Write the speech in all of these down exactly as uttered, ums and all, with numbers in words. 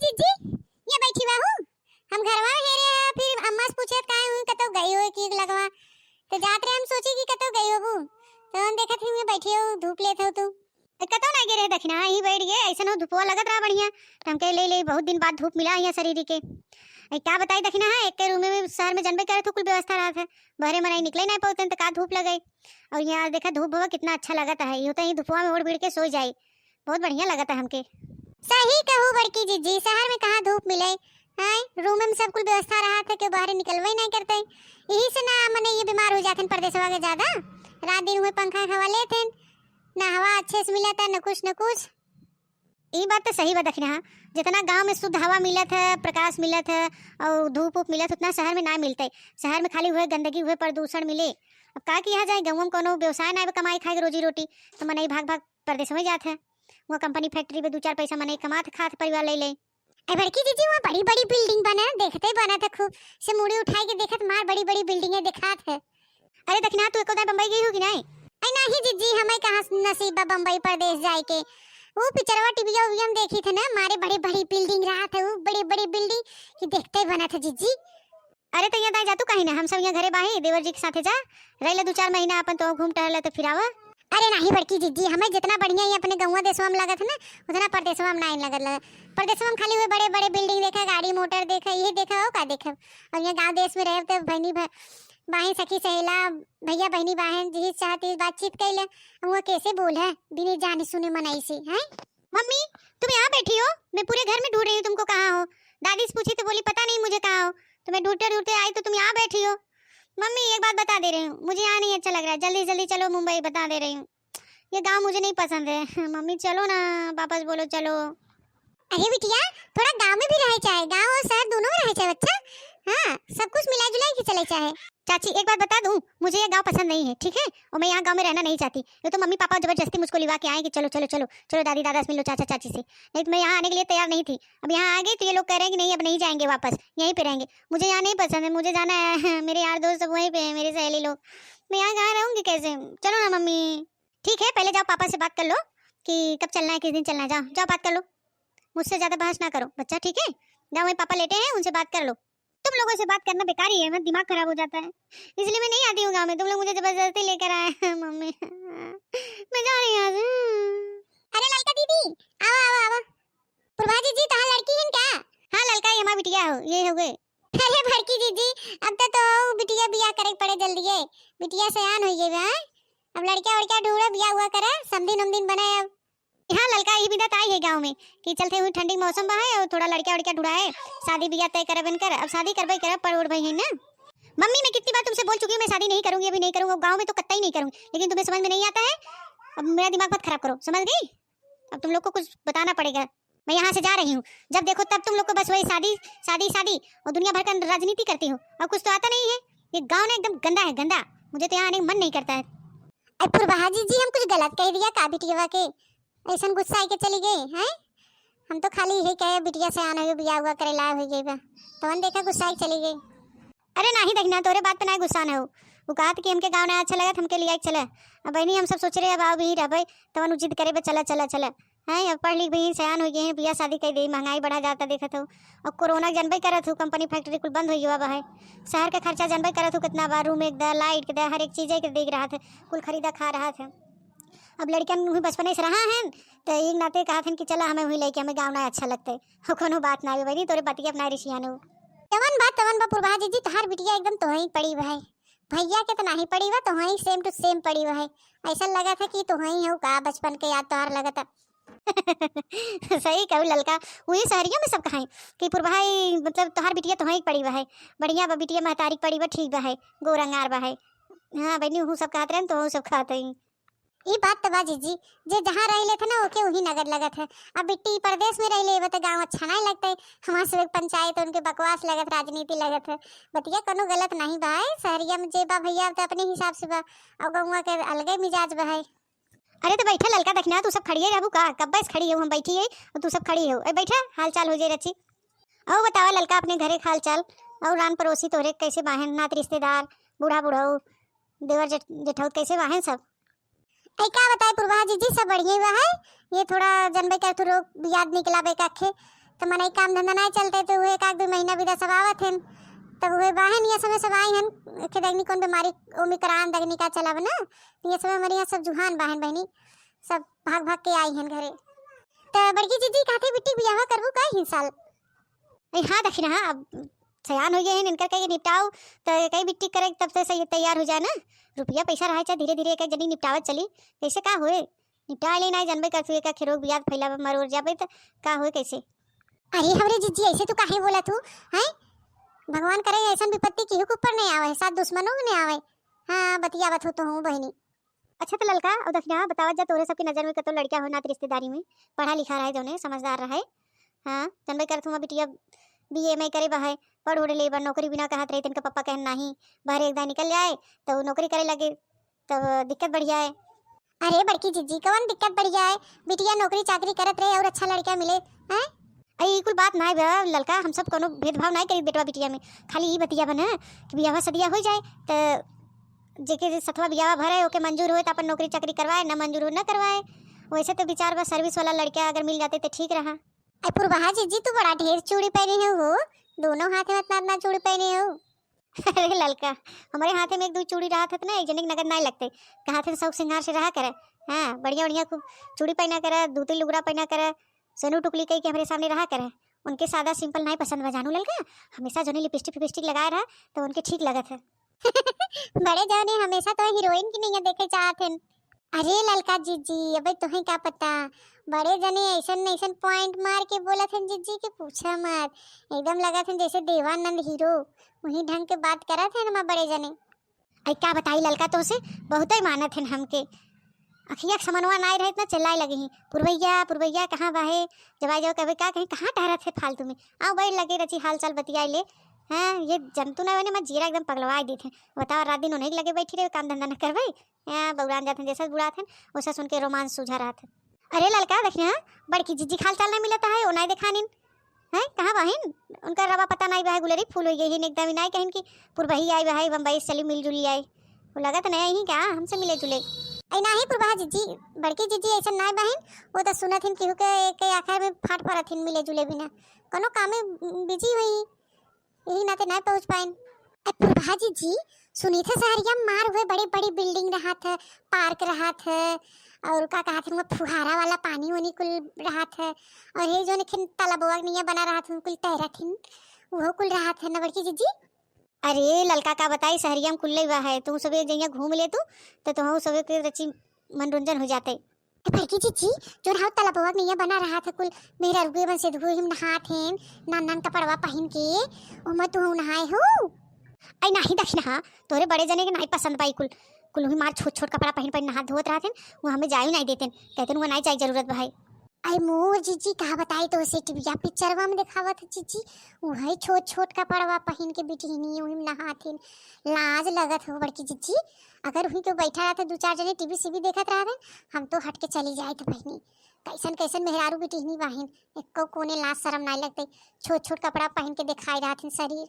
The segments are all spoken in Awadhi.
जीजी, ये बैठी बाहू। हम घरवा में हेरे हैं, फिर अम्मा से पूछे काहे हुई, कतौ गई हो कि लगवा। तो जात रहे, हम सोची कि कतौ गई होबू। तो हम देखत ही हुई बैठी हो, धूप लेत हो तू। ए, कतौ ना गे रहे दखिना, यहीं बैठ गए, ऐसन हो धूपवा लगत रहा बढ़िया। तो हमके ले ले, बहुत दिन बाद धूप मिला यहाँ शरीर के। ए, का बताई दखिना है, एक के रूम में शहर में जनबे करे तो कुल व्यवस्था रहत है, बहरे मनई निकले ना पावते तो का धूप लगे। और यहाँ देखा धूप भवा कितना अच्छा लगत है, यूँ तो यहीं धूपवा में ओढ़ बीड़ के सो जाई, बहुत बढ़िया लगत है हमके। सही कहू बड़की जीजी, शहर में कहाँ धूप मिले, हैं? रूम में सब कुल व्यवस्था रहत है, केहू बाहरे निकलबे नहीं करते। यही से ना मने ये बीमार हो जाते हैं परदेसवा के ज्यादा, रात दिन हुए पंखा हवा लेते हैं, ना हवा अच्छे से मिलत है, ना कुछ ना कुछ। ई बात तो सही बा दखिना, जितना गाँव में शुद्ध हवा मिलत है, प्रकाश मिलत है और धूप उप मिलत है, उतना शहर में ना मिलते। शहर में खाली हुए गंदगी, हुए प्रदूषण मिले। अब का किया जाए, गाँव में कोनो व्यवसाय ना बा, कमाई खाए के रोजी रोटी, तो मनई भाग भाग परदेस में जात है। वहाँ कंपनी फैक्ट्री में दू चार पैसा मनई कमात खात परिवार ले ले। ए बड़की जीजी, वहाँ बड़ी बड़ी बिल्डिंग बने, देखते बनत है खूब, से मुड़ी उठाई के देखत मार बड़ी बड़ी बिल्डिंग है देखात है। अरे दखिना, तू एको दाई बम्बई गई हो कि नहीं? अरे नहीं जीजी, हमें कहाँ नसीब बा बम्बई परदेस जाए के। वो पिक्चरवा टीवीया उविया में देखी थे ना, मारे बड़ी बड़ी बिल्डिंग रहत है, वो बड़ी बड़ी बिल्डिंग की देखते बनत है जीजी। अरे तो यहाँ दाई जा तू कहीं ना, हम सब यहाँ घरे बाही, देवर जी के साथे जा, रह ले दू चार महीना अपन, तो घूम टहल ले तो फिर आवा। अरे नहीं बड़की जीजी, हमें जितना बढ़िया ही अपने गौवा देसवा में लगत है ना, उतना परदेसवा में नहीं लगत लगा। परदेसवा में खाली हुए बड़े बड़े बिल्डिंग देखा, गाड़ी मोटर देखा, यही देखा हो का देखा। और यहाँ गाँव देस में रहे तो बहनी भ-, बाहें सखी सहेला, भैया बहनी बाहें, जिस चाहती बातचीत कैले, हम वो कैसे बोल है बिना जाने सुने मनई से, हैं? मम्मी, तुम यहाँ बैठी हो? मैं पूरे घर में ढूंढ रही हूँ तुमको, कहाँ हो? दादी से पूछी तो बोली पता नहीं मुझे कहाँ हो, तो मैं ढूंढते ढूंढते आई तो तुम यहाँ बैठी हो। मम्मी, एक बात बता दे रही हूँ, मुझे यहाँ नहीं अच्छा लग रहा है, जल्दी जल्दी चलो मुंबई, बता दे रही हूँ, ये गाँव मुझे नहीं पसंद है। मम्मी चलो ना, पापा से बोलो चलो। अरे बिटिया, थोड़ा गाँव में भी रहे चाहे, गाँव और शहर दोनों में रहे चाहे बच्चा। हाँ, सब कुछ मिला जुला के चले चाहे। चाची, एक बात बता दूं, मुझे ये गांव पसंद नहीं है, ठीक है? और मैं यहाँ गांव में रहना नहीं चाहती। ये तो मम्मी पापा जबरदस्ती मुझको लिवा के आए कि चलो चलो चलो चलो दादी दादा से मिलो, चाचा चाची से, नहीं तो मैं यहाँ आने के लिए तैयार नहीं थी। अब यहाँ आ गई तो ये लोग कह रहे हैं कि नहीं, अब नहीं जाएंगे वापस, यहीं पे रहेंगे। मुझे यहाँ नहीं पसंद है, मुझे जाना है। मेरे यार दोस्त सब वहीं पे हैं, मेरी सहेली लोग, मैं यहाँ कहाँ रहूँगी कैसे? चलो ना मम्मी। ठीक है, पहले जाओ पापा से बात कर लो कि कब चलना है, किस दिन चलना है। जाओ जाओ बात कर लो, मुझसे ज़्यादा बहस ना करो बच्चा, ठीक है? जाओ, वहीं पापा लेटे हैं, उनसे बात कर लो। तुम लोगों से बात करना बेकार ही है, मेरा दिमाग खराब हो जाता है, इसलिए मैं नहीं आती हूँ गाँव में। तुम लोग मुझे जबरदस्ती लेकर आए हैं मम्मी। मैं जा रही हूँ यहाँ से। अरे ललका दीदी, आवा आवा आवा। प्रभा जीजी, तहार लड़की हिन का? हाँ ललका, ये हमार बिटिया हो, ये हो गए। अरे बड़की जीजी, अब तो, तो बिटिया बियाह करे के पड़े जल्दी है, बिटिया सयान हो गई बा। अब लड़का उड़का ढूंढे, बियाह हुआ करे, समधिन उमधिन बने अब। हाँ ललका, ई बिदा त आई है गाँव में कि चलते हुई ठंडी मौसम बा है और थोड़ा लड़का उड़का ढूंढाए, शादी बियाह तय करब इनकर। अब शादी करबे करब, परोर भाई है ना। मम्मी, मैं कितनी बार तुमसे बोल चुकी हूँ मैं शादी नहीं करूँगी, अभी नहीं करूँगी, गाँव में तो कत्ता ही नहीं करूँगी, लेकिन तुम्हें समझ में नहीं आता है। अब मेरा दिमाग मत खराब करो, समझ गई? अब तुम लोग को कुछ बताना पड़ेगा। मैं यहाँ से जा रही हूँ, जब देखो तब तुम लोग को बस वही शादी शादी शादी और दुनिया भर का राजनीति करती हो, और कुछ तो आता नहीं है। ये गाँव ना एकदम गंदा है, गंदा। मुझे तो यहाँ आने का मन नहीं करता है। अरे फुरबहा जीजी, हम कुछ गलत कह दिया का बिटिया के? ऐसन गुस्सा आके चली गई हैं? हम तो खाली यही कहे बिटिया सयान हो, बियाह हुआ करे लायक हो गई बा, तवन देखा गुस्सा आके चली गई। अरे नाही दखिना, तोरे बात पे ना गुस्सा ना हो। वो कहत कि हमके गाँव ना अच्छा लगत, हमके लिया के चले। अब बहनी हम सब सोच रहे अब आओ भी रहबे, तवन उ जिद करे बे चला चला चला। हैं, अब पढ़ लिख भी सयान हो गए हैं, बियाह शादी कर दे, महंगाई बढ़ा जाता देखत हो। और कोरोना के जानबे करत हो, कंपनी फैक्ट्री कुल बंद हो गया बा है। शहर के खर्चा जानबे करत हो कितना बा, रूम एक दा, लाइट के दा, हर एक चीज के देख रहा था, कुल खरीदा खा रहा था। अब लड़कन हुई बचपने से रहा है, तो एक नाते कहा था कि चला हमें हुई लेके हमें गाँव ना अच्छा लगता है। हो कोनो बात ना बनी, तोरे बतिया अपना रिसियानो। तवन बा, तवन बा फुरबहा जीजी, तहार बिटिया एकदम तोहई पड़ी बा है। भैया के तो नाही पड़ी बा, तोहई same to same पड़ी बा है। ऐसा लगा था कि तोहई हो का, बचपन के याद तोहार लगता। सही कहू ललका, वही शहरियों में सब कहाई कि फुरबहा, मतलब तोहार बिटिया तोहई पड़ी बा है, बढ़िया बा बिटिया, महतारी पड़ी बा, ठीक बा है, गोरंगार बा है। हाँ बहनी, वहू सब कहत रहे तो वहू सब कहत है। ई बात तो बा जीजी, जे जहाँ रह लेत है ना, ओके वही नगर लगत है। अब बिट्टी परदेश में रह ले, तो गाँव अच्छा नहीं लगता है। हमार सब एक पंचायत है, उनके बकवास लगत, राजनीति लगत है। बतिया कोनो गलत नहीं बा है, शहरिया में जे बा भैया, तो अपने हिसाब से बा, और गौवा के अलगे मिजाज बा है। अरे तो बैठा ललका, दखिना तू सब खड़िए रहबू का? कब से खड़ी हो, हम बैठी है और तू सब खड़ी हो। ए बैठा, हाल चाल हो जाए रची। और बतावा ललका, अपने घरे के हाल चाल, और रान पड़ोसी तोहरे कैसे बाहें, नात रिश्तेदार, बूढ़ा बुढ़ऊ, देवर जेठ-, जेठौत कैसे बाहें सब? ऐ का बताए फुरबहा जीजी, सब बढ़िया ही बा है। ये थोड़ा जनबे कर तू रोग बियाद निकला बे काखे, तो मनई काम धंधा नाहीं चलते, तो उहे एक आध दुइ महीना बिदा सब आवत हन। तब उहे बाहेन, ये समय सब आई हन, के दगनी कौन बीमारी, ओमिक्रान दगनी का चलब ना, तो ये समय हमरे यहाँ सब जुहान बाहेन बहिनी, सब भाग भाग के आई हन घरे। तो बड़की जिज्जी कहते बिट्टी बियाह करबू का ही साल? अरे हाँ दखिनहा, अब सयान होइ गए हैं, इनकर कहीं निपटाओ, तो कहीं बिट्टी करे तब से सही तैयार होइ जाए ना। रुपया पैसा रहे चाहे धीरे धीरे एक एक जनी निपटावत चली, कैसे का होए? निपटा ले ना, जानबे करतू, एक आखे रोग बियाद फैलावे, मर उर जाबे त का होए कैसे? अरे हमरे जिज्जी, ऐसे तू काहे बोलत हू, हैं? भगवान करे ऐसन विपत्ति केहू के ऊपर नहीं आवे, साथ दुश्मनों के नहीं आवे। हाँ, बतियावत हो तो हूँ बहिनी। अच्छा त ललका, और दखिनहा बतावत जा, तोहरे सबके नजर में कतो लड़का हो नात रिश्तेदारी में, पढ़ा लिखा रहे, जौने समझदार रहे। हाँ, जानबे करत हूँ बिटिया बीए में करे बा है, पढ़ उड़ ले बा, नौकरी बिना कहत रही, तिनका पप्पा कहन नाही, बाहर एक दाई निकल जाए तो नौकरी करे लगे, तब दिक्कत बढ़ जाए। अरे बड़की जिज्जी, कवन दिक्कत बढ़ जाए? बिटिया नौकरी चाकरी करत रहे और अच्छा लड़का मिले, हैं? अरे ई कुल बात नाय बा ललका, हम सब कोनो भेदभाव नाय करी बेटवा बिटिया में। खाली ई बतिया बा ना कि बियाह सदिया हो जाए त जेके सथवा बियाह भरे ओके मंजूर होए त अपन नौकरी चाकरी करवाए, ना मंजूर हो ना करवाए। वैसे तो विचार बा सर्विस वाला लड़का अगर मिल जाते तो ठीक रहा। अरे पुरबहा जिज्जी, तू बड़ा ढेर चूड़ी पहने हो, दोनों हाथ में इतना इतना चूड़ी पहने हो। अरे ललका, हमरे हाथे में एक दो चूड़ी रहत है ना, एक जने के नगद नाय लगते। कहा थे शौक सिंगार से रहा करे। हाँ, बढ़िया बढ़िया खूब चूड़ी पहना करे, धोती लुगरा पहना करे, सेनू टुकली कही के हमरे सामने रहा करे। उनके सादा सिंपल नाय पसंद बा जानू ललका, हमेशा जोनी लिपस्टिक फिपस्टिक लगाए रहा तो उनके ठीक लगत है। बड़े जने हमेशा तो हीरोइन की नहीं देखे चाहत हैं। अरे ललका जिज्जी, अबे तुहें का पता, बड़े जने ऐसन ऐसन पॉइंट मार के बोलत हन जिज्जी के पूछा मत। एकदम लगत हन जैसे देवानंद हीरो, वही ढंग के बात करत हन हमार बड़े जने। अरे का बताई ललका, तोसे बहुत ही मानत हन हमके। अखिया के समनवा नाय रहे इतना चिल्लाए लगे ही, "पुरवैया, पुरवैया कहाँ बा है?" जब आई जाओ कबे का कहीं, "कहाँ टहरत है फालतू में, आओ बैठ लगे रची हाल चाल बतियाए ले।" हाँ, ये जनतू ना बने, मैं जीरा एकदम पगलवाए देत है। बताओ, रात दिन उन्हीं के लगे बैठी रहे, काम धंधा न करबे। हाँ, बौरान जात हन, जैसे बुढ़ात हन, वैसे सुन के रोमांस सूझा रहत है। अरे ललका, देखिए, हाँ, बड़की जिज्जी खाल चाल नहीं मिलता है, ओ नाई देखानिन। हैं, कहाँ बाहिन? उनका रवा पता नाई बा है, गुलेरी फूल होइ गई है, एकदम ही नाई कहिन कि पुरबही आई बा है, बम्बई से चली मिल जुली आई। वो लगत नहीं ही का हमसे मिले जुले? ऐ नाही पुरबहा जिज्जी, बड़की जिज्जी ऐसा नाई बाहिन, वो तो सुनत हिन केहू के, के आखिर में फाट पड़त हिन मिले जुले बिना। कोनो कामे बिजी हुई। यही नाते नाय पहुँच पाएन। ए, प्रभा जी, जी, सुनी थे सहरिया में मार हुए बड़े बड़े बिल्डिंग रहत है, पार्क रहत है, और का कहत है, फुहारा वाला पानी वानी कुल रहत है, और ये जो निखिन तालाबवा के निया बना रहत है, कुल तैरत हिन, वो कुल रहत है ना बड़की जिज्जी? अरे ललका, का बताई, सहरिया में कुल्ले बा है, तू सबे जइया घूम ले तू, तो तुहू सबे के रची मनोरंजन हो जाते। ए, बड़की जिज्जी, जोन हाउ तालाबवा के नैया बना रहत है, कुल मेहरारू के बन से धोए हिम नहात हेन, नान नान कपड़वा पहिन के, ओमा तू नहाए हो? आई नाही दखिनहा, तोरे बड़े जने के नाही पसंद बा ई कुल, कुल हुई मार छोट छोट कपड़ा पहिन पहिन नहात धोत रहत हेन, वो हमें जाए नाही देतेन, कहतेन वो नाही जाए जरूरत बा है। आई मोर जिज्जी, का बताई तो से टीविया पिक्चरवा में देखावत है जिज्जी, वही छोट छोट कपड़वा पहिन के बिटिहनी वही में नहात हेन, लाज लगत हो बड़की जिज्जी। अगर हुई तो बैठा रहते, दू चार जने टीवी सीवी देखत रहते, हम तो हट के चली जाइत बहिनी। कैसन कैसन मेहरारू बिटिहनी बाहिन, एको कोने लाज शरम नाय लगते, छोट छोट कपड़ा पहिन के देखाई रहत हिन शरीर।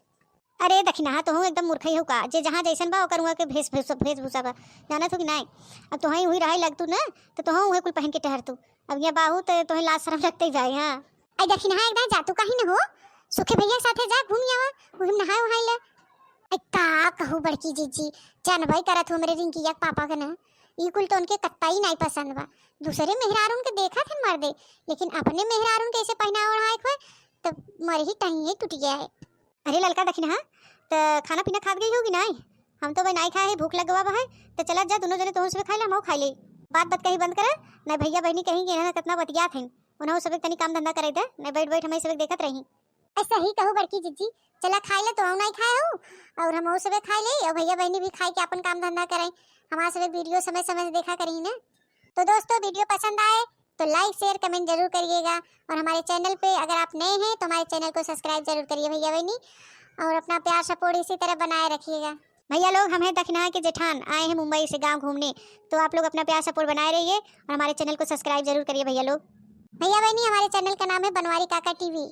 अरे दखिनहा, तोहू एकदम मूर्खई हो का? जे जहाँ जैसन बा ओकर उहाँ के भेष भूषा, भेषभूषा बा, जानत हो कि नाय? अब तोहई हुई रहे लगतू न, तो तोहू उहे कुल पहिन के टहरतू। अब यहाँ बाहू तो तोहे लाज शरम लगते ही जाए। हाँ। आई दखिनहा, एकदम जातू काहे न हो, सुखी भैया के साथे जा घूम आवा, उही में नहाए उहाए ले। आई का कहू बड़की जिज्जी, जानबई करत हो हमरे रिंकिया के पापा के ना, ई कुल तो उनके कत्ता ही नाई पसंद बा। दूसरे मेहरारून के देखत हन मर्दे, लेकिन अपने मेहरारून के ऐसे पहना ओढ़ाए के होए, तो मर ही टंगिए टूट गया है। अरे ललका दखिनहा, त खाना पीना खात गई होगी नाई? हम तो भाई नाई खाए है, भूख लग गवा बा है, तो चलत जा दोनों जने तोहन सबे खाए ले, हमहू खाए ले। बात बात कही बंद करे, नाई भैया बहनी कहीं कि इन्हें कितना बतियात हैं, उन्हें सबे तनी काम धंधा करे दे, नाई बैठ बैठ हमें सबे देखत रही। ऐसा ही कहू बड़की जिज्जी, चला खाए ले, तो हम नहीं खाए हो और हम और सबे खाए ले और भैया बहनी भी खाए के अपन काम धंधा करें, हमारे सबे वीडियो समय समय से देखा करी ना। तो दोस्तों, वीडियो पसंद आए तो लाइक शेयर कमेंट जरूर करिएगा और हमारे चैनल पे अगर आप नए हैं तो हमारे चैनल को सब्सक्राइब जरूर करिए भैया बहनी, और अपना प्यार सपोर्ट इसी तरह बनाए रखिएगा। भैया लोग, हम हैं दखिनहा के जेठान, आए हैं मुंबई से गांव घूमने, तो आप लोग अपना प्यार सपोर्ट बनाए रहिए और हमारे चैनल को सब्सक्राइब जरूर करिए भैया लोग। भैया बहनी, हमारे चैनल का नाम है बनवारी काका टीवी।